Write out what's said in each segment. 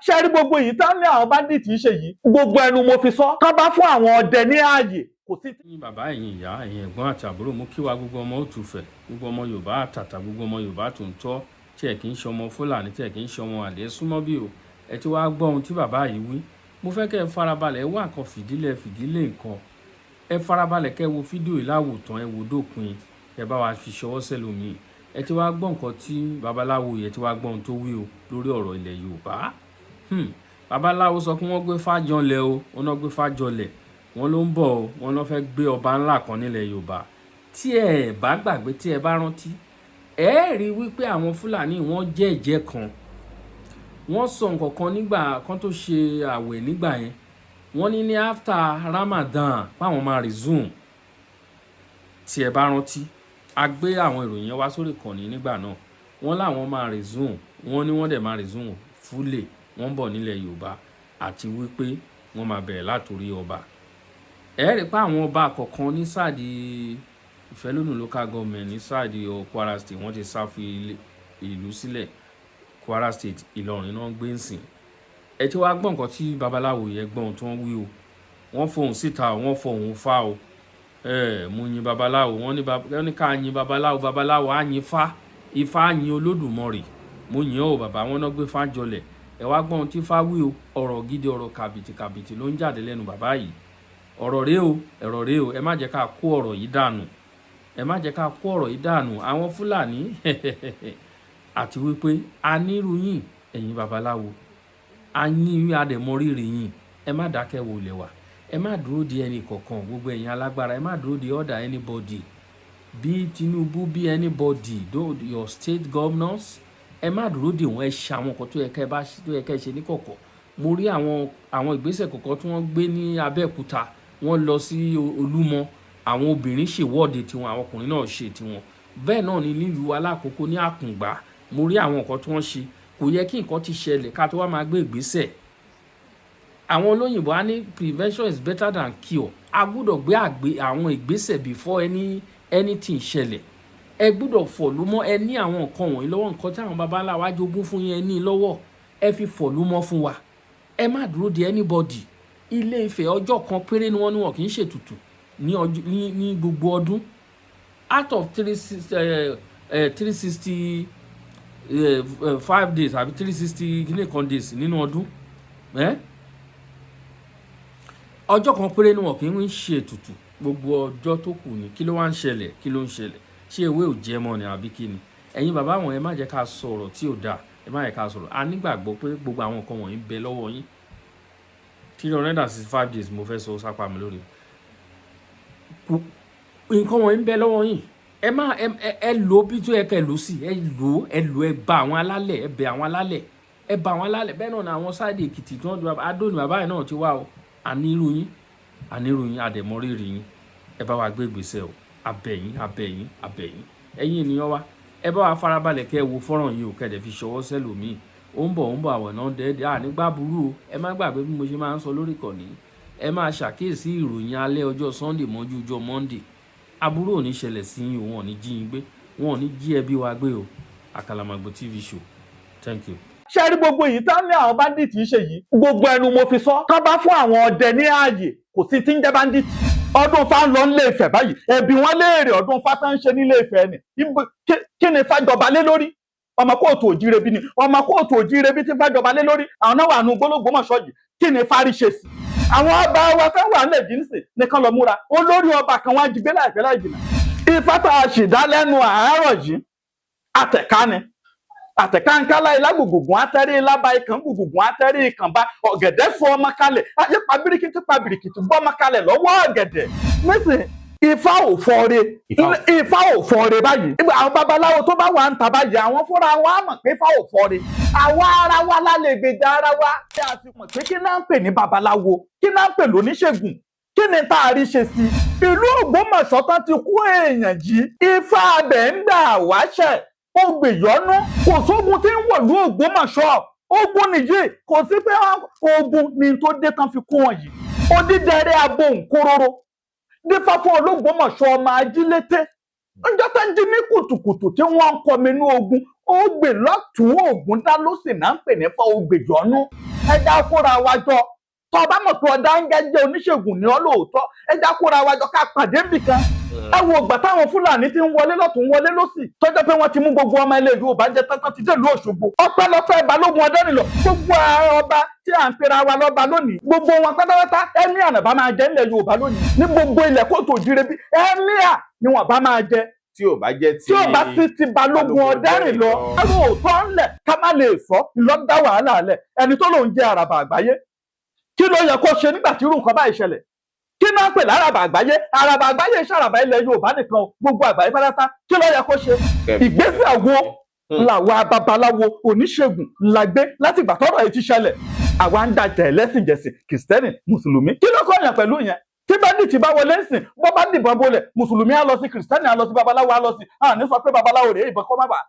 Ṣé rí gbogbo èyí tán ní àwọn bandit ṣe yìí, gbogbo ẹnu mo fi sọ, tán bá fún àwọn ọdẹ ní ààyè kò sí. Ní bàbá, ẹ̀yin ìyá, ẹ̀yin ẹ̀gbọ́n àti àbúrò, mú kí wa, gbogbo ọmọ òtúfẹ̀, gbogbo ọmọ Yorùbá àtàtà, gbogbo ọmọ Yorùbá tó ń tọ́, tí ẹ̀ kì í ṣọmọ Fúlàní, tí ẹ̀ kì í ṣọmọ àlè, súnmọ́ bí o. Ẹ ti wá gbọ́ ohun tí bàbá yìí wí. Mo fẹ́ kẹ́ ẹ farabalẹ̀ wá nǹkan fìdílé fìdílé nǹkan. Ẹ farabalẹ̀ kẹ́ ẹ wo fídíò yìí láwòtán, ẹ wò dópin, ẹ bá wa fi ṣọwọ́ sẹ́lòmíì. Ẹ ti wá gbọ́ nǹkan tí babaláwo yẹn ti wá gbọ́ ohun tó wí o lórí ọ̀rọ̀ ilẹ̀ Yorùbá. Babaláwo sọ pé wọ́n gbé fájọlẹ̀ o, wọ́n náà gbé fájọlẹ̀, wọ́n ló ń bọ̀ o, wọ́n lọ́ fẹ́ gbé ọba ńlá kan nílẹ̀ Yorùbá. Tí ẹ bá gbàgbé, tí ẹ bá rántí, ẹ rí wípé àwọn Fúlàní wọ́n jẹ́ ẹ̀jẹ́ kan. Wọ́n sọ nǹkan kan nígbà kan tó ṣe àwẹ̀ nígbà yẹn. Wọ́n ní after Ramadan páwọn máa resume. Tí ẹ bá rántí, a gbé àwọn ìròyìn yẹn wá sórí ìkànnì nígbà náà. Wọ́n láwọn máa resume, wọ́n ní wọ́n dẹ̀ máa resume fully. Wọ́n ń bọ̀ nílẹ̀ Yorùbá àti wípé wọ́n máa bẹ̀rẹ̀ látòrí ọba. Ẹ rí pé àwọn ọba kọ̀ọ̀kan ní side Ìfẹ́lódùn Local Government, ní side Kwara State, wọ́n ti sá fún ìlú sílẹ̀. Kwara State, Ìlọrin náà gbé ń sìn. Ẹ ti wá gbọ́ nǹkan tí babaláwo yẹn gbọ́ ohun tí wọ́n wí o. Wọ́n fohùn síta o, wọ́n fohùn fá o. Ẹ mú yin babaláwo, wọ́n ní ká yin babaláwo, babaláwo á yin fá, ifá á yin Olódùmarè. Mo yìn ọ́ bàbá. Wọn náà gbé fá jọlẹ̀. Ẹ wá gbọ́ ohun tí fá wí o. Ọ̀rọ̀ gidi, ọ̀rọ̀ kàbìtì kàbìtì ló ń jáde lẹ́nu bàbá yìí. Ọ̀rọ̀ rèé o, ọ̀rọ̀ rèé o. Ẹ má jẹ́ ká kó ọ̀rọ̀ yìí dànù, ẹ má jẹ́ ká kó ọ̀rọ̀ yìí dànù. Àwọn Fúlàní àti wípé a nírú yín, ẹ̀yin babaláwo, a yín, a dẹ̀ mọ rírì yín. Ẹ má dákẹ́ wò lẹ̀ wá, ẹ má dúró di ẹnì kọ̀ọ̀kan. Gbogbo ẹ̀yin alágbára, ẹ má dúró di order anybody, bí Tinubu, bí anybody, your state governors, ẹ má dúró dè wọ́n. Ẹ ṣe àwọn nǹkan tó yẹ kẹ́ ẹ ṣe ní kọ̀kọ̀. Mo rí àwọn ìgbésẹ̀ kọ̀ọ̀kan tí wọ́n gbé ní Abẹ́òkúta. Wọ́n lọ sí Olúmọ, àwọn obìnrin ṣèwọ́de tiwọn, àwọn ọkùnrin náà ṣe tiwọn. Bẹ́ẹ̀ náà ni nílùú Alákòókò ní Àkùngbá, mo rí àwọn nǹkan tí wọ́n ṣe. Kò yẹ kí nǹkan ti ṣẹlẹ̀ ká tó wá máa gbé ìgbésẹ̀. Àwọn olóyìnbó á ní prevention is better than cure. A gbúdọ̀ gbé àgbé àwọn ìgbésẹ̀ before anything ṣẹlẹ̀. Ẹ gbúdọ̀ fọ̀lú mọ́. Ẹ ní àwọn nǹkan wọ̀nyí lọ́wọ́, nǹkan tí àwọn baba ńlá wa jogún fún yín, ẹ ní lọ́wọ́, ẹ fi fọ̀lú mọ́ fún wa. Ẹ má dúró de anybody. Ilé Ifẹ̀, ọjọ́ kan péré ni wọ́n ní wọn kì í ṣètùtù ní ọjọ́ ní gbogbo ọdún. Out of 365 days àbí 360 kíní kan days nínú ọdún, ọjọ́ kan péré ni wọn kì í ṣe ètùtù. Gbogbo ọjọ́ tó kù ní kí ló wá ń ṣẹlẹ̀? Kí ló ń ṣẹlẹ̀? Ṣé ewé ò jẹ mọ́ ni àbí kí ni? Ẹ̀yin bàbá wọn, ẹ má jẹ́ ká sọ̀rọ̀ tí ò dáa, ẹ má jẹ́ ká sọ̀rọ̀. A nígbàgbọ́ pé gbogbo àwọn nǹkan wọ̀nyí ń bẹ lọ́wọ́ yín. 365 days mo fẹ́ sọ sápá mi lórí nǹkan wọ̀nyí ń bẹ lọ́wọ́ yín. Ẹ má ẹ lò ó bí tó yẹ kẹ́ ẹ lò ó sí. Ẹ lò ó, ẹ lò ó, ẹ bá àwọn alálẹ̀, ẹ bẹ àwọn alálẹ̀, ẹ bá àwọn alálẹ̀. Bẹ́ẹ̀ náà ni àwọn side Èkìtì tí wọ́n Adó ni bàbá yẹn náà ti wá o. Ànírú yín, ànírú yín, àdẹ̀mọ́rírì yín. Ẹ bá wa gbé ìgbésẹ̀ o. Abẹ̀yìn, abẹ̀yìn, abẹ̀yìn. Ẹ̀yin ènìyàn wa, ẹ bá wa farabalẹ̀ kẹ́ ẹ wo fọ́nrán yìí o, kẹ́ ẹ dẹ̀ fi ṣọwọ́ sẹ́lòmíì. Ó ń bọ̀, ó ń bọ̀, àwọ̀ náà dẹ́ẹ́dẹ́ ànígbà burú o. Ẹ má gbàgbé bí mo ṣe máa ń sọ lórí ìkànnì, ẹ máa ṣàkíyèsí ìròyìn alẹ́ ọjọ́ Sunday mọ́jú ọjọ́ Monday. Aburú ò ní ṣẹlẹ̀ sí yín o, wọn ò ní jí yín gbé, wọn ò ní jí ẹbí wa gbé o. Àkàlàmàgbò TV show, thank you. Ṣé rí gbogbo èyí tán ní àwọn bandit ṣe yìí, gbogbo ẹnu mo fi sọ, tán bá fún àwọn ọdẹ ní ààyè, kò sí tí ń jẹ́ bandit. Ọdún Ifá ń lọ nílé Ifẹ̀ báyìí, ẹbí wọn léèrè ọdún Ifá tán ń ṣe nílé Ifẹ̀ ni. Kí ni fàjọba lé lórí? Ọmọ kóòtù òjíire bí ni ọmọ kóòtù òjíire bí tí fàjọba lé lórí. Àwọn náà wà nù gbólógbòmọ̀ṣọ́ yìí. Kí ni fárí ṣe sí àwọn ọba wa tán wà nílẹ̀ jíǹsì nìkan lọ múra? Olórí ọba kan wá jí gbé láìpẹ́ láì jìnnà. Ifá tá a sì dá lẹ́nu àárọ̀ yìí, àtẹ̀ká ni àtẹ̀káńkálá ilá gbùgbùgbùn atẹ́rí lába ikàn gbùgbùgbùn atẹ́rí ikàn bá ọ̀gẹ̀dẹ̀ fọ ọmọ kalẹ̀. Ayé pa bíríkìtì, pa bíríkìtì gbọ́ ọmọ kalẹ̀ lọ́wọ́ ọ̀gẹ̀dẹ̀. Nísìn, Ifá ò fọre, Ifá ò fọre báyìí. Ìgbà àwọn babaláwo tó bá wà ń ta báyìí, àwọn fúnra wọn á mọ̀ pé Ifá ò fọre. Àwa ara wa la lè gbèjà ara wa. Ṣé a ti mọ̀ pé kí náà ń pè ní babaláwo, kí náà ń pè lóníṣègùn, kí ni tá a rí ṣe sí i? Ìlú Ògbómọ̀ṣọ́ tán ti kú èèyàn yìí, Ifá abẹ ń gbà wáṣẹ̀, ó gbèyọ́nú. Kò sógun tí ń wọ̀lú Ògbómọ̀ṣọ́, ogun nìyí. Kò sí pé ogun ni tó dé tán fi kú wọn yìí. Odídẹrẹ́ abohùnkóróró dífá fún Ológbòmọ̀ṣọ́ ọmọ ajílété ńjọ́ tó ń jí ní kùtùkùtù tí wọ́n ń kọmi inú ogun, ó gbè lọ́tún, ògùn dá ló sì náà ń pè ní fọ́ ògbèjọ́nú. Ẹja kóra wa jọ. Tó bá mọ̀ pé ọ̀dà ń gẹ́jẹ́ oníṣègùn ní ọ́ lóòótọ́, ẹja kóra wa jọ ká pàdé nbìkan. Ẹ wo ìgbà táwọn Fúlàní ti ń wọlé lọ́tún wọlé lọ́sì, tó jẹ́ pé wọ́n ti mú gbogbo ọmọ ilẹ̀ Yorùbá jẹ tán ti délùú Òṣogbo. Ọpẹ́lọpẹ́ Balógun Ọdẹ́rìnlọ, gbogbo ọba tí à ń pera wa lọ́ba lónìí, gbogbo wọn pátápátá ẹ̀míà náà bá máa jẹ nílẹ̀ Yorùbá lónìí. Ní gbogbo ilẹ̀ kóòtù òjìrè bí ẹ̀míà ni wọ́n bá máa jẹ. Tí ò bá jẹ́ tí ò bá sí ti Balógun Ọdẹ́rìnlọ, ẹrù òótọ́ ńlẹ̀ ká má lè sọ lọ́dá wàhálà lẹ̀. Ẹni tó lòun jẹ́ àràbà àgbáyé, kí ló yẹ kó ṣe nígbà tí irú nǹkan báyìí ṣẹlẹ̀? Kí náà pè láràbà àgbáyé? Àràbà àgbáyé ṣàràbà ilẹ̀ Yorùbá nìkan, gbogbo àgbáyé pátá. Kí ló yẹ kó ṣe? Ìgbésẹ̀ wo làwa babaláwo oníṣègùn la gbé láti ìgbà tọ́rọ̀ yìí ti ṣẹlẹ̀? Àwa ń dàjẹ́ ẹlẹ́sìnjẹsìn, kìrìsìtẹ́nì, mùsùlùmí. Kí ló kọ̀yàn pẹ̀lú yẹn? Tí báńdíìtì bá wọlé ńsìn, bó bá dìbọn bolẹ̀, mùsùlùmí á lọ sí, kìrìsìtẹ́nì á lọ sí, babaláwo á lọ sí. À ní sọ pé babaláwo rèé ìbọn kọ́ má bàa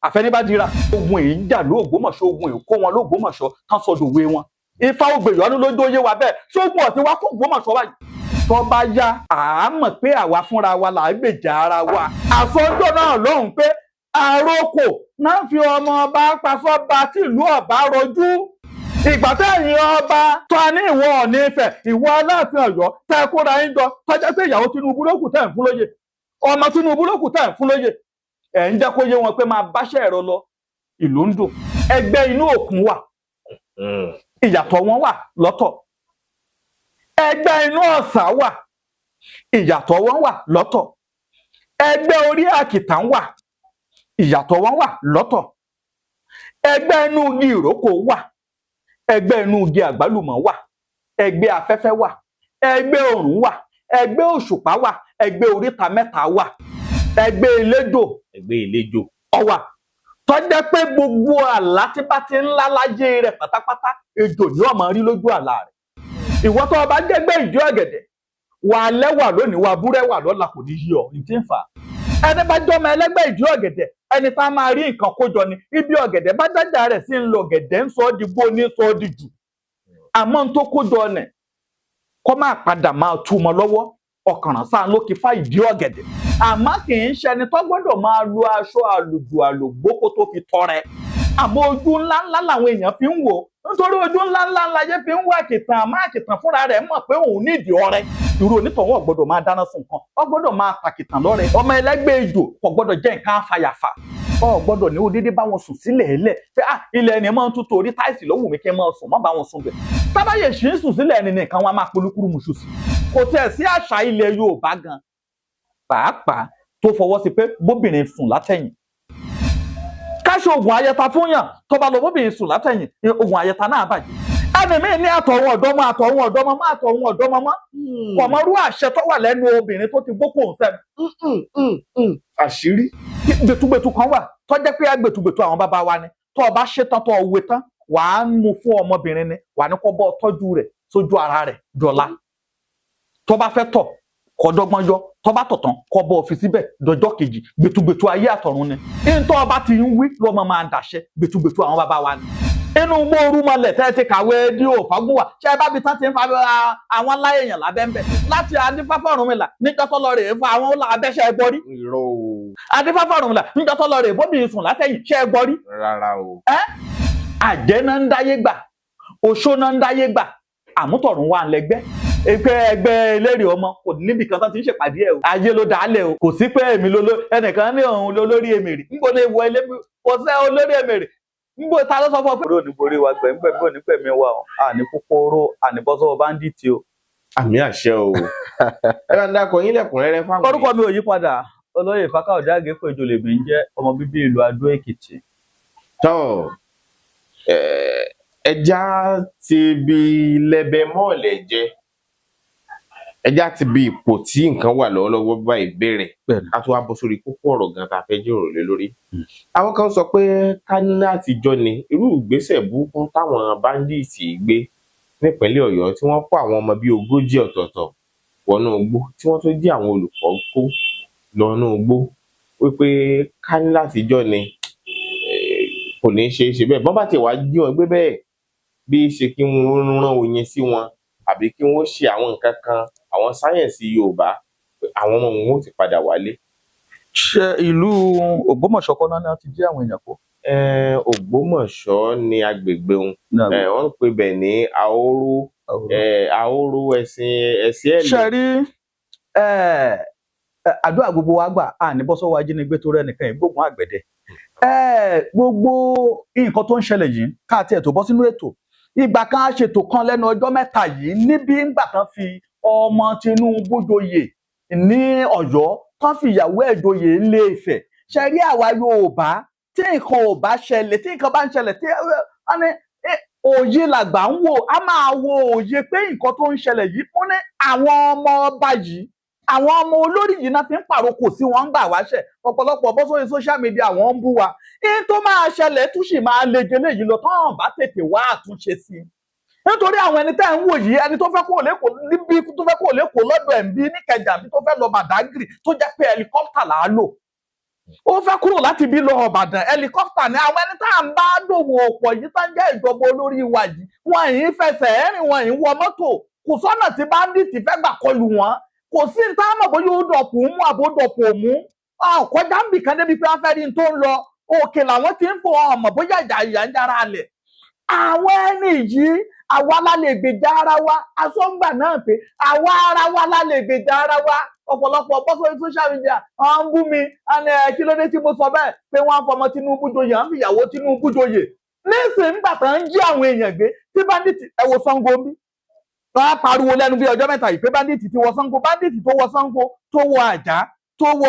àfẹnibàdìra. Ogun èyí ń jà lóògbómọ̀ṣọ́, ogun èyí kó wọn lóògbómọ̀ṣọ́ tán sọdọ̀wé wọn. Ifá ògbèyọ́nú lójú oyé wa bẹ́ẹ̀. Ṣógun ọ̀tí wa kó Ògbómọ̀ṣọ́ báyìí. Tó bá yá, à á mọ̀ pé àwa fúnra wa là á gbèjà ara wa. Àsọjọ́ náà lóhùn pé àròkò náà fi ọmọ ọba pàṣọba tìlú ọba rọjú. Ìgbà tẹ̀yìn ọba tó a ní ìwọ Ọọ̀ni Ifẹ̀, ìwọ Aláàfin Ọ̀yọ́, tẹ́ kóra yín jọ, tọ́jà pé ìyàwó Tinubu ló kù tẹ́ ń fún lóye, ọmọ Tinubu ló kù tẹ́ ń fún lóye. Ẹ̀ ń jẹ́ kó yé wọn pé máa báṣẹ́ ẹ̀rọ lọ, ìlú ń dùn. Ẹgbẹ́ inú òkun wà, ìyàtọ̀ wọn wà lọ́tọ̀. Ẹgbẹ́ inú ọ̀sà wà, ìyàtọ̀ wọn wà lọ́tọ̀. Ẹgbẹ́ orí àkìtàn wà, ìyàtọ̀ wọn wà lọ́tọ̀. Ẹgbẹ́ inú igi ìrókò wà, ẹgbẹ́ inú igi àgbálùmọ̀ wà, ẹgbẹ́ afẹ́fẹ́ wà, ẹgbẹ́ òrùn wà, ẹgbẹ́ òṣùpá wà, ẹgbẹ́ oríta mẹ́ta wà, ẹgbẹ́ eléjò, ẹgbẹ́ eléjò ó wà. Tó jẹ́ pé gbogbo àlá tí bá ti ń lá láyé rẹ̀ pátápátá, ejò ni ó máa rí lójú àlá rẹ̀. Ìwọ tó o bá jẹ́gbẹ́ ìdí ọ̀gẹ̀dẹ̀, wà á lẹ́wà lónìí, wà á búrẹ́wà lọ́la, kò ní yí ọ ní tí ń fà á. Ẹni bá jọmọ ẹlẹ́gbẹ́ ìdí ọ̀gẹ̀dẹ̀, ẹni tá a máa rí nǹkan kójọ ni. Ibi ọ̀gẹ̀dẹ̀ bá dájà rẹ̀ sí ń lọ, ọ̀gẹ̀dẹ̀ ń sọ ọ́ di gbó ní sọ ọ́ di jù. Àmọ́ n tó kójọ nẹ̀ kó máa padà máa tú mọ́ lọ́wọ́. Ọ̀kànràn sáà ló kí fá ìdí ọ̀gẹ̀dẹ̀. Àmọ́ kì í ṣẹni tó gbọ́dọ̀ máa lo aṣọ àlòjù àlògbó kó tó fi tọrẹ. Àmọ́ ojú ńláńlá làwọn èèyàn fi ń wò, nítorí ojú ńláńlá láyé fi ń wá àkìtàn. Àmọ́ àkìtàn fúnra rẹ̀ mọ̀ pé òun nídìí ọrẹ. Irú onítọ̀hún ò gbọ́dọ̀ máa dáná sun nǹkan, ó gbọ́dọ̀ máa tàkìtàn lọ́rẹ. Ọmọ ẹlẹ́gbẹ́ ejò kò gbọ́dọ̀ jẹ́ nǹkan àfàyàfà, ó gbọ́dọ̀ ní odédé bá wọn sùn sílẹ̀ ẹlẹ̀ pé ah ilẹ̀ ẹni máa ń tútù orí táìsì ló wù mí kí n máa sùn, má bá wọn sùn bẹ̀. Tábàyè ṣì ń sùn sílẹ̀ ẹni nìkan wọn á máa polúkúrú muṣu sí. Kò tiẹ̀ sí àṣà ilẹ̀ Yorùbá gan pàápàá tó fọwọ́ sí pé bóbìnrin sùn látẹ̀yìn. Káṣe oògùn ayẹta fún yàn, tó bá lọ bóbìnrin sùn látẹ̀yìn, oògùn ayẹta náà bàjẹ́. Ẹni míì ní àtọ̀hún ọ̀dọ́mọ, àtọ̀hún ọ̀dọ́mọ mọ́, àtọ̀hún ọ̀dọ́mọ mọ́. Kọ̀mọ́rú àṣẹ tó wà lẹ́nu obìnrin tó ti gbókò ń sẹ́nu. Àṣírí. Gbẹtugbẹtu kan wà tó jẹ́ pé gbẹtugbẹtu àwọn bàbá wa ni. Tó o bá ṣe tán, tó o wé tán, wàá mú fún ọmọbìnrin ni, wàá ní kó bọ́ tọ́jú rẹ̀ sójú ara rẹ̀ dọ̀la. Tó bá fẹ́ tọ̀, kó dọ́gbọ́n yọ, tó bá tọ̀ tán, kó bọ́ fi síbẹ̀ dọjọ́ kejì. Gbẹtugbẹtu ayé àtọ̀run ni. Ntọ́ ọba ti ń wí lọ́mọ máa ń dàṣẹ. Gbẹtugbẹtu àwọn bàbá wa ni. Inú mòoru mọlẹ̀ tẹ́ ti kàwé dí ò Fágúnwà, ṣé ẹ bá bi tán ti ń fa àwọn láyèyàn lábẹ́ ń bẹ̀ láti Adífáfá Ọ̀rúnmìlà níjọ́ tó lọ rèé fa àwọn abẹ́ṣẹ́ ẹ gbọ́ rí. Irọ́ o. Adífáfá Ọ̀rúnmìlà níjọ́ tó lọ rèé bóbi sùn látẹ̀yìn, ṣé ẹ gbọ́ rí. Rárá o. Àjẹ́ náà ń dáyé gbà, oṣó náà ń dáyé gbà, àmútọ̀run wà lẹ́gbẹ́. Ẹgbẹ́ ẹgbẹ́ eléré ọmọ kò níbi kan tán ti ń ṣèpàdé ẹ o. Ayé ló dálẹ̀ o. Kò sí pé èmi lolo ẹnìkan ní òun lolórí èmèrè. Nbọ ní ìwọ ilé kò sẹ́ olórí èmèrè. Nbọ ta ló sọ fún ọ pé. Oró ní borí wa gbẹ̀ngbẹ̀ bí òní pẹ̀mí wa o. Àní kúkúrú àní bọ́sọ́wọ́ báńdíìtì o. Àmì àṣẹ o. Ẹ bá ń dákọ yín lẹ́kùnrẹ́rẹ́ fáwọn. Orúkọ mi ò yí padà. Olóyè Fákáòdé Àgékòjò lèmi ń jẹ́, ọmọ bíbí ìlú Adó Èkìtì. Tọ́ ẹja ti bi lẹ́bẹ̀ mọ́ọ̀lẹ̀ jẹ, ẹja ti bi ipò tí nǹkan wà lọ́wọ́lọ́wọ́ báyìí bẹ̀rẹ̀, ká tó wá bọ́ sórí kókó ọ̀rọ̀ gan tá a fẹ́ jíròrò lé lórí. Àwọn kan sọ pé ká ní látijọ́ ni irú ìgbésẹ̀ burúkú táwọn báńdíìtì gbé nípínlẹ̀ Ọ̀yọ́ tí wọ́n kó àwọn ọmọ bíi 40 ọ̀tọ̀ọ̀tọ̀ wọnú igbó, tí wọ́n tún jí àwọn olùkọ́ kó lọ́nú igbó, wípé ká ní látijọ́ ni kò ní ṣe é ṣe bẹ́ẹ̀. Bọ́n bá ti wá jí wọn gbé bẹ́ẹ̀, bí ṣe kí wọ́n rán oyin sí wọn àbí kí wọ́n ṣe àwọn nǹkan kan, àwọn sáyẹ̀nsì Yorùbá, àwọn ọmọ wọn ó ti padà wálé. Ṣé ìlú Ògbómọ̀ṣọ́ kọ́ náà ti jí àwọn èèyàn kó? Ògbómọ̀ṣọ́ ní agbègbè òun, wọ́n ń pè bẹ̀ ní Ahoro, Ahoro ẹ̀sìn ẹ̀sìn ẹ̀lẹ̀. Ṣe rí àdúrà gbogbo wa gbà á ní bọ́ sọ́wọ́ ajínigbé tó rẹ́ nìkan ìgbógun àgbẹ̀dẹ. Gbogbo nǹkan tó ń ṣẹlẹ̀ yìí ká tiẹ̀ tó bọ́ sínú ètò, ìgbà kan á ṣètò kan lẹ́nu ọjọ́ mẹ́ta yìí níbi ńgbà kan fi ọmọ Tinubu joyè ní Ọ̀yọ́, tán fi ìyàwó ẹ̀ joyè Ilé Ifẹ̀. Ṣe rí àwa Yorùbá, tí nǹkan ò bá ṣẹlẹ̀, tí nǹkan bá ń ṣẹlẹ̀, tí wọ́n ní òye làgbà ń wò, á máa wo òye pé nǹkan tó ń ṣẹlẹ̀ yìí fún ní àwọn ọmọ ọba yìí, àwọn ọmọ olórí yìí náà fi ń pàrokò sí wọn ń gbà wáṣẹ. Ọ̀pọ̀lọpọ̀ bọ́ sórí social media wọ́n ń bú wa. In tó máa ṣẹlẹ̀ tún sì máa le jẹ léyìí lọ tán bá tètè wá àtúnṣe sí i, nítorí àwọn ẹni tẹ́ ń wò yìí, ẹni tó fẹ́ kúrò lẹ́kọ̀ọ́ níbi tó fẹ́ kúrò lẹ́kọ̀ọ́ lọ́dọ̀ ẹ̀ ń bí níkẹjà bí tó fẹ́ lọ Bàdágìrì tó jẹ́ pé ẹlikọ́pítà là á lò, ó fẹ́ kúrò láti bí lọ Ìbàdàn, ẹlikọ́pítà ni. Àwọn ẹni tá à ń bá dòwò pọ̀ yìí tá ń jẹ́ ìjọba olórí wa yìí, wọn yìí fẹsẹ̀ ẹ̀rìn, wọn yìí wọ mọ́tò, kò sọ́nà tí báńdíìtì fẹ́ gbà kọlù wọn, kò sí ní tá a mọ̀ bóyá ó dọ̀pù mú àbó dọ̀pù mú, kọjá ń bì kan débi pé wọ́n fẹ́ rí n tó ń lọ òkè làwọn ti ń fò, ọmọ bóyá ìjà ìyà ń jára lẹ̀. Àwọn ẹni yìí, àwa la lè gbèjà ara wa. Asọ́ngbà náà pé àwa ara wa la lè gbèjà ara wa. Ọ̀pọ̀lọpọ̀ bọ́ sórí social media wọ́n ń bú mi, kí ló dé tí mo sọ bẹ́ẹ̀ pé wọ́n á fọmọ Tinubu joyè, wọ́n fìyàwó Tinubu joyè. Nísìnyí ńgbà tán ń jí àwọn èèyàn gbé tí bandit, ẹ wo Ṣàngó ń bí, wọ́n á pariwo lẹ́nu bí ọjọ́ mẹ́ta yìí pé bandit ti wọ Ṣàngó, bandit tó wọ Ṣàngó, tó wọ Àjà, tó wọ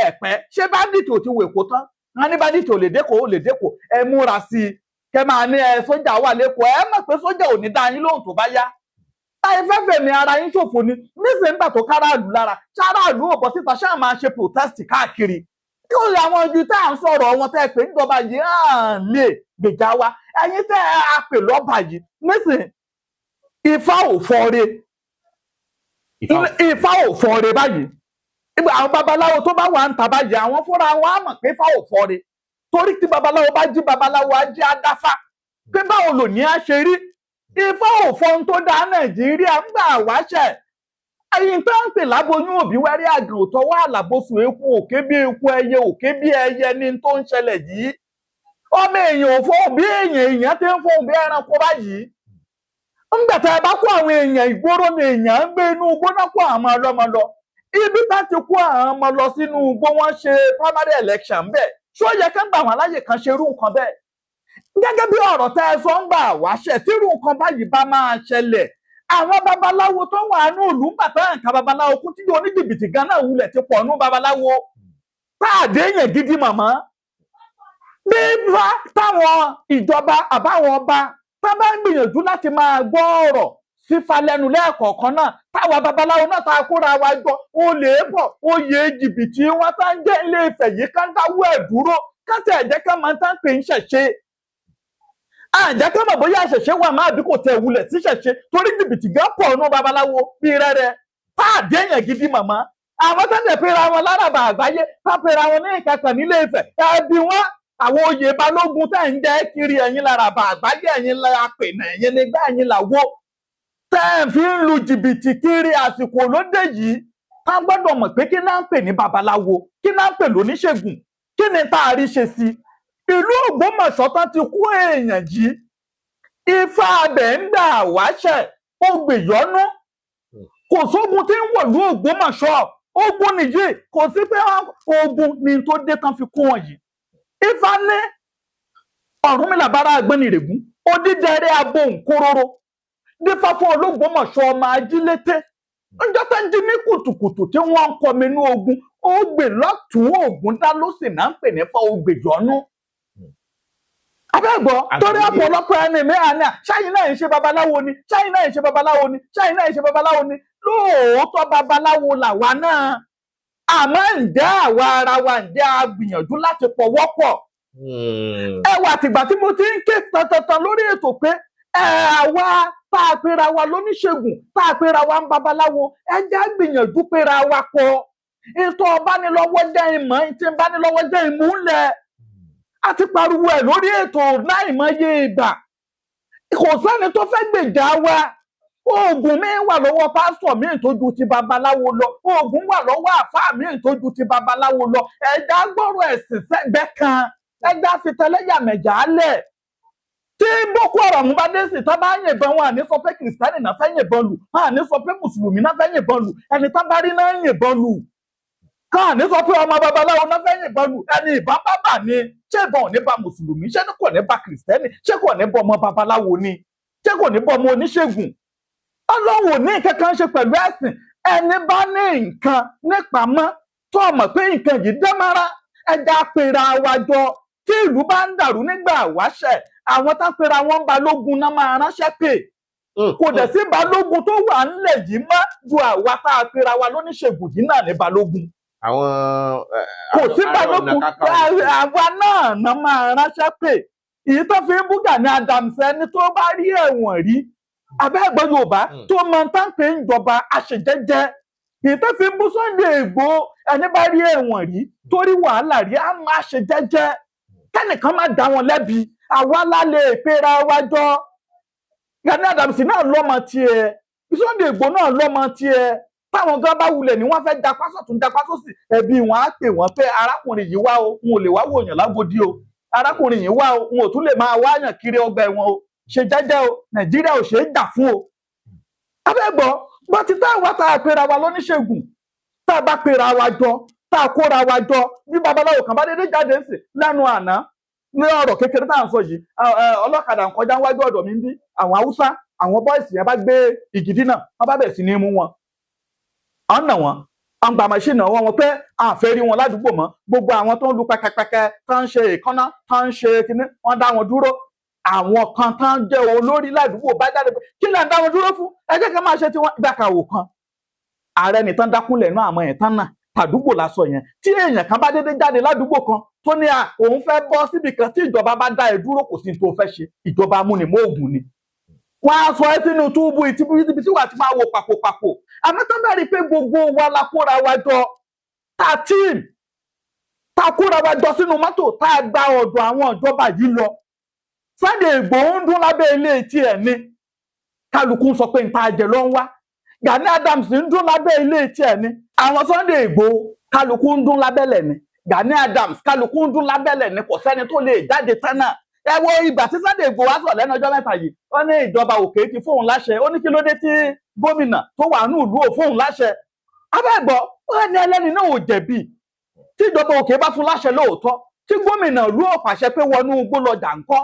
Ẹ̀pẹ́, ṣé bandit ò ti wọ Èkó tán? Wọ́n ní bandit ò lè dẹ́kọ̀, ò lè dẹ́kọ̀. Ẹ múra sí i, kẹ máa ní ẹ sójà wà lẹ́kọ̀ọ́, ẹ mọ̀ pé sójà ò ní dá yín lóhùn tó bá yá. Táyé fẹ́fẹ́ mi ara yín ṣòfò ni. Nísìnyí nígbà tó káràlú lára, ṣáráàlú ò bọ́ síta, ṣáà máa ṣe protest káàkiri. Kí ó lè àwọn ojú tá à ń sọ̀rọ̀ wọn tẹ́ ẹ pé níjọba yìí hàn lè gbèjà wa, ẹ̀yin tẹ́ ẹ á pè lọ́ba yìí nísìnyí, Ifá ò fọre, Ifá ò fọre báyìí. Ìgbà àwọn babaláwo tó bá wà ń ta báyìí, àwọn fúnra wọn á mọ̀ pé Ifá ò fọre, torí tí babaláwo bá jí, babaláwo á jí adáfá pé báwo lò ní á ṣe rí. Ifá ò fọhun tó dá Nàìjíríà ń gbà wáṣẹ. Ẹyin tó ń pè láboyún òbí wẹ́rí àgàn òtọ́ wà lábòsùn eku òkè bí eku ẹyẹ òkè bí ẹyẹ ní tó ń ṣẹlẹ̀ yìí. Ọmọ èèyàn ò fọhùn bí èèyàn, èèyàn ti ń fọhùn bí ẹranko báyìí. Ńgbà tá a bá kó àwọn èèyàn ìgboro ni èèyàn ń gbé inú igbó náà kó àwọn ọlọ́mọ lọ. Ibi tá ti kó àwọn ọmọ lọ sínú igbó, wọ́n ṣe primary election bẹ́ẹ̀. Ṣó yẹ ká gbà wọ́n láyè kan ṣerú nǹkan bẹ́ẹ̀? Gẹ́gẹ́ bí ọ̀rọ̀ tẹ́ ẹ sọ ń gbà wáṣẹ̀, tírú nǹkan báyìí bá máa ṣẹlẹ̀, àwọn babaláwo tó wà ní ìlú ń bàtà nǹkan babaláwo kún tí oníjìbìtì gan náà wulẹ̀ ti pọ̀ nú babaláwo táàdé èèyàn gidi màmá. Bí bá táwọn ìjọba àbáwọn ọba tá bá ń gbìyànjú láti máa gbọ́ ọ̀rọ̀ sífa lẹ́nu lẹ́ẹ̀kọ̀ọ̀kan náà, táwa babaláwo náà tá a kóra wa jọ, olè pọ̀, oyè jìbìtì wọn tá ń jẹ́ Ilé Ifẹ̀ yìí ká ń dáwọ́ ẹ̀ dúró, ká tẹ̀ jẹ́ ká máa tá ń pè ń ṣẹ̀ṣe. Àjẹ́ ká mọ̀ bóyá ṣẹ̀ṣẹ̀ wà máa bí kò tẹ̀ wulẹ̀ sí ṣẹ̀ṣe, torí jìbìtì gan pọ̀ nù babaláwo bí rẹ́rẹ́ táàdé èèyàn gidi màmá. Àwọn tó ń tẹ̀ pera wọn lárabà àgbáyé, tá pera wọn ní ìkẹkàn nílé Ifẹ̀, ẹbí wọn àwọn oyè balógun tẹ̀ ń jẹ́ kiri, ẹ̀yin lárabà àgbáyé, ẹ̀yin lápènà, ẹ̀yin nígbà, ẹ̀yin làwọ tẹ́ ẹ̀ fi ń lu jìbìtì kiri. Àsìkò lóde yìí ká gbọ́dọ̀ mọ̀ pé kí náà ń pè ní babaláwo, kí náà ń pè lóníṣègùn, kí ni tá a rí ṣe sí. Ìlú Ògbómọ̀ṣọ́ tán ti kó èèyàn yìí, Ifá abẹ ń gbà wáṣẹ̀, ó gbèyọ́nú, kò sógun tí ń wọ̀lú Ògbómọ̀ṣọ́, ogun nìyí, kò sí pé ogun ni tó dé tán fi kó wọn yìí. Ifá ní Ọ̀rúnmìlà bára agbẹ́nirègún, odídẹrẹ́ abohùnkóróró, dífá fún Ológbómọ̀ṣọ́ ọmọ ajílété, ńjọ́ tó ń jí ní kùtùkùtù tí wọ́n ń kọmi inú ogun, ó gbè lọ́tún ògùn dá ló sì náà ń pè ní fọ́ ògbèjọ́nú. Abẹ́gbọ́, torí ọ̀pọ̀lọpọ̀ ẹni mi àná, ṣáyìn náà ń ṣe babaláwo ni, ṣáyìn náà ń ṣe babaláwo ni, ṣáyìn náà ń ṣe babaláwo ni. Lóòótọ́ babaláwo làwa náà, àmọ́ ǹjẹ́ àwa ara wa ǹjẹ́ a gbìyànjú láti pọ̀wọ́pọ̀? Ẹ wà tìgbà tí mo ti ń ké tantantan lórí ètò pé ẹ àwa tá a pera wa lóníṣègùn, tá a pera wa ń babaláwo, ẹ jẹ́ gbìyànjú pera wa pọ̀. Ètò ọ̀bánilọ́wọ́ jẹ́ ìmọ̀, tí ń bánilọ́wọ́ jẹ́ ìmúlẹ̀. A ti pariwo ẹ̀ lórí ètò láìmọye ìgbà. Kò sẹ́ni tó fẹ́ gbèjà wa. Oògùn mi wà lọ́wọ́ pásítọ̀ mi tó ju ti babaláwo lọ, oògùn wà lọ́wọ́ àfáà mi tó ju ti babaláwo lọ. Ẹ̀dá gbọ́rọ̀ ẹ̀sìn sẹ́gbẹ́ kan. Ẹja fi tẹlẹ́yàmẹ̀yà lẹ̀. Tí Boko Haram bá dé sí, tá bá yìnbọn, wọn àní sọ pé kìrìsìtánì náà fẹ́ yìnbọn lù, wọn àní sọ pé mùsùlùmí náà fẹ́ yìnbọn lù, ẹni tá bá rí náà yìnbọn lù. Káà ní sọ pé ọmọ babaláwo náà fẹ́ yìnbọn lù, ẹni ìbọn bá bà ní. Ṣé ìbọn ò ní bá mùsùlùmí? Ṣé kò ní bá kìrìsìtẹ́nì? Ṣé kò ní bá ọmọ babaláwo ni? Ṣé kò ní bá ọmọ oníṣègùn? Ọlọ́run ò ní nǹkan kan ṣe pẹ̀lú ẹ̀sìn. Ẹni bá ní nǹkan nípamọ́ tó mọ̀ pé nǹkan yìí dẹ́mọ́ra, ẹja pera wa jọ. Tí ìlú bá ń dàrú nígbà wáṣẹ̀, àwọn tá pera wọn balógun náà máa ránṣẹ́ pè. Kò dẹ̀ sí balógun tó wà ńlẹ̀ yìí mọ́ ju àwa tá a pera wa lóníṣègùn yìí náà ní balógun. Àwọn kò sí balógun, àwa náà náà máa ránṣẹ́ pè. Èyí tó fi ń bú Gani Adams, ẹni tó bá rí ẹ̀wọ̀n rí, abẹ́ẹ̀gbọ́n Yorùbá tó máa ń tán pé ń jọba àṣejẹ́jẹ́. Èyí tó fi ń bú Sunday Igboho, ẹni bá rí ẹ̀wọ̀n rí, torí wàhálà rí, á máa ṣe jẹ́jẹ́. Kẹ́nìkan má dá wọn lẹ́bi. Àwa lálẹ́ ìpera wa jọ. Gani Adams náà lọ́mọ tiẹ̀, Sunday Igboho náà lọ́mọ tiẹ̀. Táwọn gan bá wulẹ̀ ni wọ́n fẹ́ dapá sọ̀tún dapá sósì, ẹbí wọn á pè wọ́n pé arákùnrin yìí wá o, n ò lè wá wòyàn lágodi o, arákùnrin yìí wá o, n ò tún lè máa wáyàn kiri ọgbà ẹ̀wọ̀n o, ṣe jẹ́jẹ́ o, Nàìjíríà ò ṣe é jà fún o. Abẹ́gbọ́ bó ti tá àwa tá a pera wa lóníṣègùn, tá a bá pera wa jọ, tá a kóra wa jọ, bí babaláwo kan bá dédé jáde ń sìn lẹ́nu àná ní ọ̀rọ̀ kékeré tá à ń sọ yìí, ọlọ́kadà ń kọjá wájú ọ̀dọ̀ mi ń bí, àwọn Haúsá, àwọn bọ́ìsì yẹn bá gbé ìgìdí náà, wọ́n bá bẹ̀rẹ̀ sí ní mú wọn, à ń nà wọn, à ń gba machine ọwọ́ wọn pé à fẹ́ rí wọn ládùúgbò mọ́. Gbogbo àwọn tó ń lu pẹkẹpẹkẹ, tó ń ṣe ìkànnà, tó ń ṣe kinní, wọ́n dá wọn dúró. Àwọn kan tó ń jẹ́ olórí ládùúgbò bá jáde pé kí lẹ ń dá wọn dúró fún, ẹ jẹ́ ká máa ṣe tiwọn. Ìgbà kan wò kan ààrẹ nìtàn dákúnlẹ̀ náà, àmọ́ ẹ̀ tán náà tàdúgbò lásọ yẹn. Tí èèyàn kan bá dédé jáde ládùúgbò kan tó ní à òun fẹ́ bọ́ síbì kan, tí ìjọba bá dá ẹ dúró, kò sí tó fẹ́ ṣe, ìjọba amúnimóògùn ni. Wọ́n á sọ ẹ́ sínú túbú ibi tí wàá ti máa wo pàkópàkó. Àmọ́ tán bá rí i pé gbogbo wa la kóra wa jọ, tá a tíìm, tá a kóra wa jọ sínú mọ́tò, tá a gba ọ̀dọ̀ àwọn ìjọba yìí lọ. Sunday Igboho ń dún lábẹ́ ilé tiẹ̀ ni, kálukú ń sọ pé nta jẹ ló ń wá. Gani Adams ń dún lábẹ́ ilé tiẹ̀ ni. Àwọn Sunday Igboho kálukú ń dún lábẹ́lẹ̀ ni. Gani Adams kálukú ń dún lábẹ́lẹ̀ ni. Kò sẹ́ni tó lè jáde tán náà. Ẹ wo ìgbà tí Sunday Igboho wá sọ̀rọ̀ lẹ́nu ọjọ́ mẹ́ta yìí, ó ní ìjọba òkè ti fóun láṣẹ, ó ní kí ló dé tí gómìnà tó wà ní ìlú ò fóun láṣẹ. Abẹ́gbọ́, ó ní ẹlẹ́ni náà ò jẹ̀bi. Tí ìjọba òkè bá fún láṣẹ lóòótọ́, tí gómìnà ìlú ò pàṣẹ pé wọnú igbó lọ jà ńkọ́,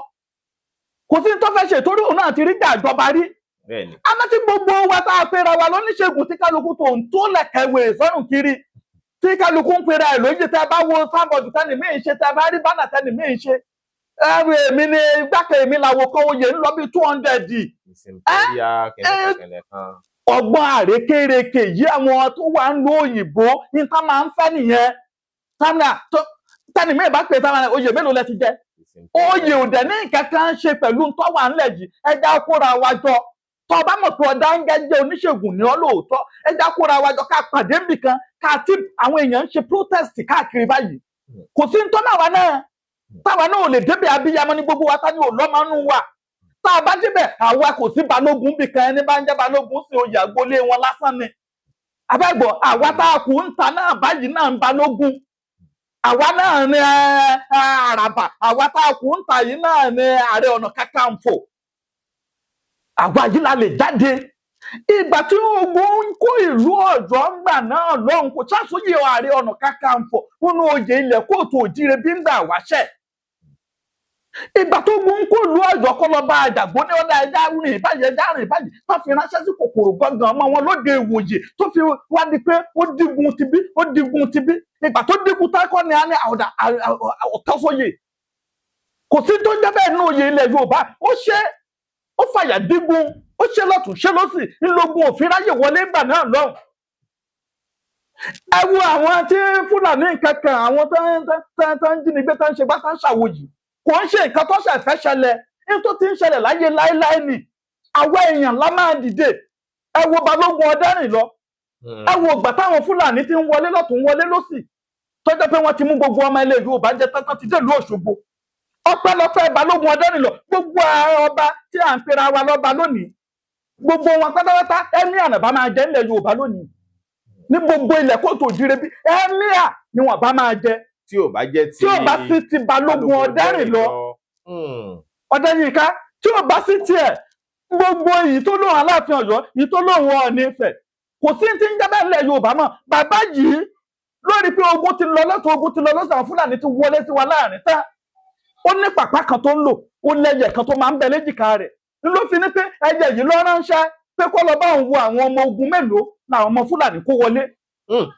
kò sí tó fẹ́ ṣe torí òun náà ti rí jà ìjọba rí. Àmọ́ tí gbogbo wa tá a pera wa lóníṣègùn, tí kálukú tó ń tó lẹ̀kẹ̀wé sọ́rùn kiri, tí kálukú ń pera ẹ̀ lóye, tẹ́ bá wo sábọ̀dù tẹ́ni míì ṣe, tẹ́ bá rí bánà tẹ́ni míì ṣe, ẹrù èmi ni igbákejì mi làwọn kan oyè ń lọ bí 200. Ọgbọ́n àrékérekè yìí àwọn tó wà ń lo òyìnbó ní tá máa ń fẹ́ nìyẹn. Tẹ́ni míì bá pè táwọn oyè mélòó lẹ ti jẹ, oyè ò dẹ̀ ní nǹkan kan ṣe pẹ̀lú tó wà ńlẹ̀ yìí. Ẹja kóra wa jọ. Tó bá mọ̀ pé ọ̀dà ń gẹ́jẹ́ oníṣègùn ní ọ́ lóòótọ́, ẹja kóra wa jọ ká pàdé nbìkan, ká tí àwọn èèyàn ń ṣe protest káàkiri báyìí. Kò sí ní tọ́nà wa náà, táwa náà ò lè débẹ̀. Abiyamọ ní gbogbo wa, ta ni ò lọ́mọ nú wa. Tá a bá débẹ̀, àwa kò sí balógun bìkan, ẹni bá ń jẹ́ balógun sí oyè agboolé wọn lásán ni. Abẹ́gbọ̀ àwa tá a kù ń ta náà báyìí náà ń balógun, àwa náà ní àràbà, àwa tá a kù ń ta yìí náà ní Ààrẹ Ọ̀nà Kakanfò. Àwa yìí la lè jáde. Ìgbà tí ogun ń kó ìlú Ọ̀yọ́ ńgbà náà lọ́hùn, kò ṣàṣòye Ààrẹ Ọ̀nà Kakanfò nínú oyè ilẹ̀ kóòtù òjíire bí ń gbà wáṣẹ̀. Ìgbà tó gun ń kó ìlú Ọ̀yọ́ kọ́ lọ bá Àjàgbó ní ọ̀dà ẹja rìn báyìí, ẹja rìn báyìí, tó fi ránṣẹ́ sí kòkòrò gbọ̀ngàn ọmọ wọn lóde ìwòye, tó fi wá di pé ó digun tibí, ó digun tibí. Ìgbà tó digun tákọ́ ni a ní ọ̀dà ọ̀tọ́sóyè. Kò sí tó jẹ́ bẹ́ẹ̀ nínú oyè ilẹ̀ Yorùbá. Ó ṣe ó fàyà dígun, ó ṣe lọ́tún ṣe lọ́sì, ńlọgun òfin ráyè wọlé ńgbà náà lọ́hùn. Ẹ wo àwọn tí Fúlàní kankan, àwọn tó ń jínigbé, tó ń ṣe gbá, tó ń ṣàwòyí, kò ń ṣe nǹkan tó ṣe fẹ́ ṣẹlẹ̀, ní tó ti ń ṣẹlẹ̀ láyé láéláé ni. Àwa èèyàn la máa dìde. Ẹ wo Balógun Ọdẹ́rìn lọ, ẹ wo ìgbà táwọn Fúlàní ti ń wọlé lọ́tún wọlé lọ́sì, tó jẹ́ pé wọ́n ti mú gbogbo ọmọ ilẹ̀ Yorùbá jẹ tán, ti dé ìlú Òṣogbo. Ọpẹ́lọpẹ́ Balógun Ọdẹ́rìn lọ, gbogbo ọba tí à ń pera wa lọ́ba lónìí, gbogbo wọn pátápátá ẹmí ànàbá máa jẹ nílẹ̀ Yorùbá lónìí. Ní gbogbo ilẹ̀ kóòtù òjìrè bí ẹmíà ni wọ́n bá máa jẹ. Tí ò bá jẹ́ ti Tí ò bá sí ti Balógun Ọdẹ́rìnlọ, Ọdẹ́yìnká, tí ò bá sí tiẹ̀, gbogbo èyí tó lóun Aláàfin Ọ̀yọ́, èyí tó lóun Ọọ̀ni Ifẹ̀, kò sí ti ń jẹ́ bẹ́ẹ̀ lẹ̀ Yorùbá mọ́. Bàbá yìí lórí pé ogun ti lọ lọ́tọ̀, ogun ti lọ lọ́sàn, àwọn Fúlàní ti wọlé sí wa láàrin tán. Ó ní pàpà kan tó ń lò, ó lẹ́yẹ kan tó máa ń bẹ léjìká rẹ̀, ló fi ní pé ẹyẹ yìí ló ránṣẹ́ pé kó lọ bá òun wo àwọn ọmọ ogun mélòó làwọn ọmọ Fúlàní kó wọlé.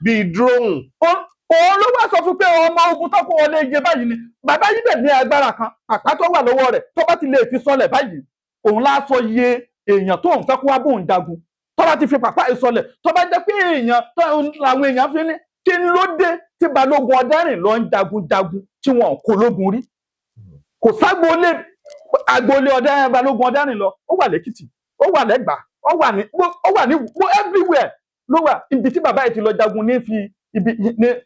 Bíi drone. Òun ló wá sọ fún pé ọmọ ogun tó kó wọlé iye báyìí ni. Bàbá yìí dẹ̀ ní agbára kan, pàpà tó wà lọ́wọ́ rẹ̀, tó bá ti lè fi sọlẹ̀ báyìí, òun lá sọ iye èèyàn tó ń fẹ́ kó wá bóun jagun. Tó bá ti fi pàpà yìí sọlẹ̀, tó bá jẹ́ pé èèyàn tó làwọn èèyàn fi ní kí ló dé tí Balógun Ọdẹ́rìnlọ ń jagun jagun tí wọn kò lógun rí. Kò ságboolé agboolé ọdẹ Balógun Ọdẹ́rìnlọ, ó wà lẹ́kìtì, ó wà lẹ́gbàá, ó wà ní everywhere ló wà. Ibi tí bàbá yìí ti lọ jagun ní fi ibi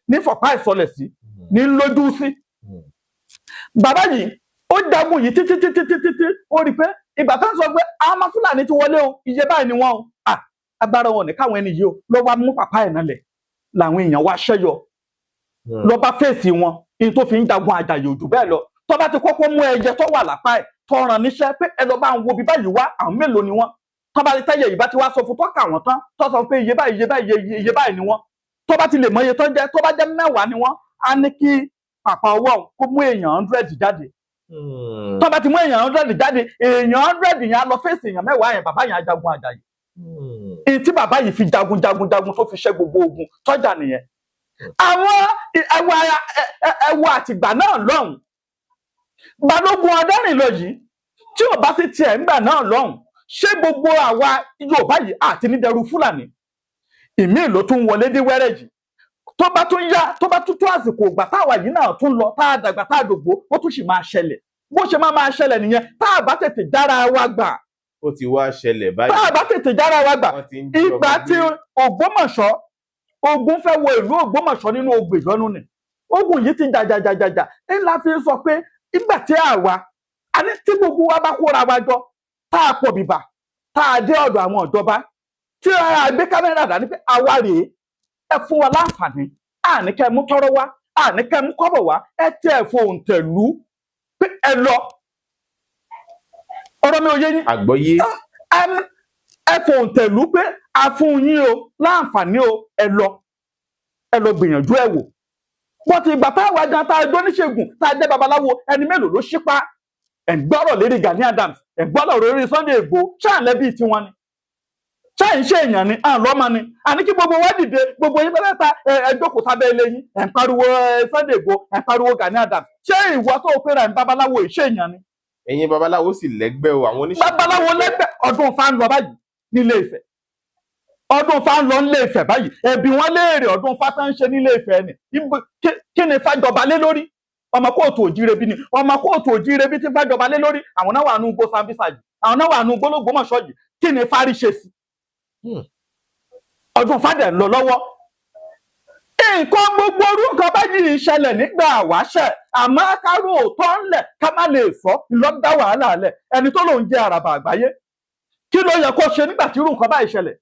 ní fọ̀pá ìsọlẹ̀ sí ní lójú sí. Bàbá yìí ó jagun yìí títí títí títí tí ó rí i pé ìgbà tó ń sọ pé àwọn ọmọ Fúlàní ti wọlé o, iye báyìí ni wọn o, agbára wọn ní káwọn ẹni yìí o, lọ wá mú pàpá ẹ̀ nalẹ̀ làwọn èèyàn wá ṣẹ́yọ lọ bá fèsì wọn. Ní tó fi ń jagun Àjàyè òjò bẹ́ẹ̀ lọ, tó bá ti kọ́kọ́ mú ẹyẹ tó wà lápá ẹ̀ tó ràn níṣẹ́ pé ẹ lọ bá ń wo bí báyìí wá, àwọn mélòó ni wọ́n. Tó bá ti tẹ́yẹ yìí bá ti wá sọ fún tọ́ka wọn tán, tó sọ pé iye báyìí, iye báyìí, iye báyìí ni wọ́n, tó bá ti lè mọ iye tó jẹ́, tó bá jẹ́ 10 ni wọ́n, á ní kí pàpà ọwọ́ òun kó mú èèyàn 100 jáde. Tó bá ti mú èèyàn 100 jáde, èèyàn 100 yẹn á lọ fèsì èèyàn 10 yẹn. Bàbá yẹn á jagun Àjàyè. Èyí tí bàbá yìí fi jagun jagun jagun tó fi ṣẹ́ gbogbo ogun tọ́jà nìyẹn. Àwọn ẹwà àtìgbà náà lọ́hùn, Balógun Ọdẹ́rìnlọ yìí, tí ò bá sí tiẹ̀ ńgbà náà lọ́hùn, ṣé gbogbo àwa Yorùbá yìí àti nídẹ̀rù Fúlàní ìmíì ló tún wọlé dé wẹ́rẹ́ yìí? Tó bá tún yá, tó bá tún tó àsìkò ìgbà táwa yìí náà tún lọ, tá a dàgbà, tá a dògbò, ó tún sì máa ṣẹlẹ̀. Bó ṣe máa máa ṣẹlẹ̀ nìyẹn tá a bá tètè dára wa gbà. Ó ti wá ṣẹlẹ̀ báyìí. Tá a bá tètè dára wa gbà. Wọ́n ti ń jí ọmọ Ìgbà tí gbé. Ògbómọ̀ṣọ́, ogun fẹ́ wọ ìlú Ògbómọ̀ṣọ́ nínú ogun ìyọnu ni ogun yìí ti jàjàjàjàjà ńlá fi sọ pé ìgbà tí àwa àní tí gbogbo wa bá kóra wa jọ, tá a pọ̀ bìbà, tá a dé ọ̀dọ̀ àwọn ìjọba, tí a gbé kámẹ́rà dání pé àwa rèé, ẹ fún wa láǹfààní, àní kẹ́ mú tọ́rọ́ wá, àní kẹ́ mú kọ́bọ̀ wá, ẹ tẹ́ ẹ fòǹtẹ̀lú pé ẹ lọ. Ọ̀rọ̀ mi ò yé yín? Àgbọ́yé. Ẹ fòǹtẹ̀lú pé a fún yín o láǹfààní o, ẹ lọ, ẹ lọ gbìyànjú ẹ wò. Bó ti ìgbà táwa gan tá a jọ oníṣègùn, tá a jẹ́ babaláwo, ẹni mélòó ló ṣípa? Ẹ̀ ń gbọ́rọ̀ lérí Gani Adams, ẹ̀ ń gbọ́rọ̀ lórí Sunday Igboho, ṣáà lẹ́bí tiwọn ni? Ṣáà ń ṣe èèyàn ni? À ń lọ́mọ ni. Àní kí gbogbo wa dìde, gbogbo yín pẹ́lẹ́ta, ẹ jókòó sábẹ́ ilé yín, ẹ̀ ń pariwo Sunday Igboho, ẹ̀ ń pariwo Gani Adams. Ṣé ìwọ tó o pera ẹ̀ ń babaláwo ìṣe èèyàn ni? Ẹ̀yin babaláwo sì lẹ́gbẹ́ o, àwọn oníṣègùn. Babaláwo lẹ́gbẹ́. Ọdún Ifá ń lọ báyìí nílé Ifẹ̀, ọdún Ifá ń lọ nílé Ifẹ̀ báyìí. Ẹbí wọn léèrè ọdún Ifá tó ń ṣe nílé Ifẹ̀ ni. Kí ni Ifá jọba lé lórí? Ọmọ kóòtù òjíire bí ni ọmọ kóòtù òjíire bí tí Ifá jọba lé lórí. Àwọn náà wà nù gbó Sambisa yìí, àwọn náà wà nù gbólógbòmọ̀ṣọ́ yìí. Kí ni Ifá rí ṣe sí? Ọdún Ifá dẹ̀ ń lọ lọ́wọ́. Nǹkan gbogbo orú nǹkan báyìí ń ṣẹlẹ̀ nígbà wáṣẹ̀, àmọ́ kárò òótọ́ ńlẹ̀ ká má lè sọ lọ́dá wàhálà lẹ̀. Ẹni tó lòun jẹ́ àràbà àgbáyé, kí ló yẹ kó ṣe nígbà tí irú nǹkan báyìí ṣẹlẹ̀?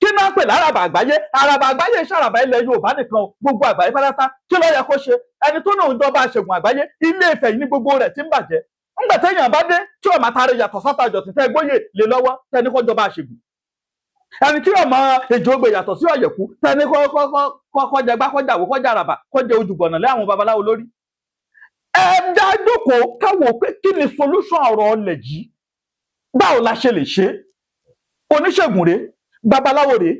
Kí náà pè láràbà àgbáyé? Àràbà àgbáyé ṣàràbà ilẹ̀ Yorùbá nìkan o, gbogbo àgbáyé pátátá. Kí ló yẹ kó ṣe ẹni tó lòun jọba àṣegùn àgbáyé? Ilé Ifẹ̀ yìí ní gbogbo rẹ̀ tí ń bàjẹ́ ńgbà téèyàn bá dé tí ò máa taari yàtọ̀ sátà ìjọsìn tẹ́ gbóyè lé lọ́wọ́, tẹ́ni kó jọba àṣegùn, ẹni tí ọmọ èjò ògbè yàtọ̀ sí ọ̀yẹ̀kú, tẹ́ni kọ́ jẹgbá, kọ́ jàwó, kọ́ jàràbà, kọ́ jẹ ojúgbọ̀nà lé àwọn babaláwo lórí. Ẹ dá jókòó káwọ pé kí ni solution ọ̀rọ̀ ọlẹ̀ yìí? Báwo la ṣe lè ṣe é? Oníṣègùn rèé, babaláwo rèé,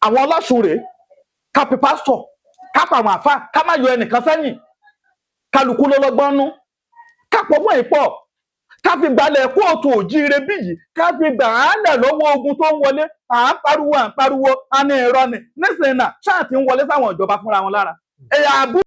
àwọn ọlọ́sùn rèé, kápẹ́ pásítọ̀, kápẹ́ àwọn àfa, ká má yọ ẹnìkan sẹ́yìn. Kálukú ló lọ́gbọ́n nú, kápọ̀ mọ́ ìpọ̀, ká fi gbalẹ̀ kóòtù òjíire bí yìí, ká fi gbà á lẹ̀ lọ́wọ́ ogun tó ń wọlé. À ń pariwo, à ń pariwo, a ní irọ́ ni. Nísìnyí náà ṣáà ti ń wọlé sáwọn ìjọba fúnra wọn lára ẹ̀yà àbú.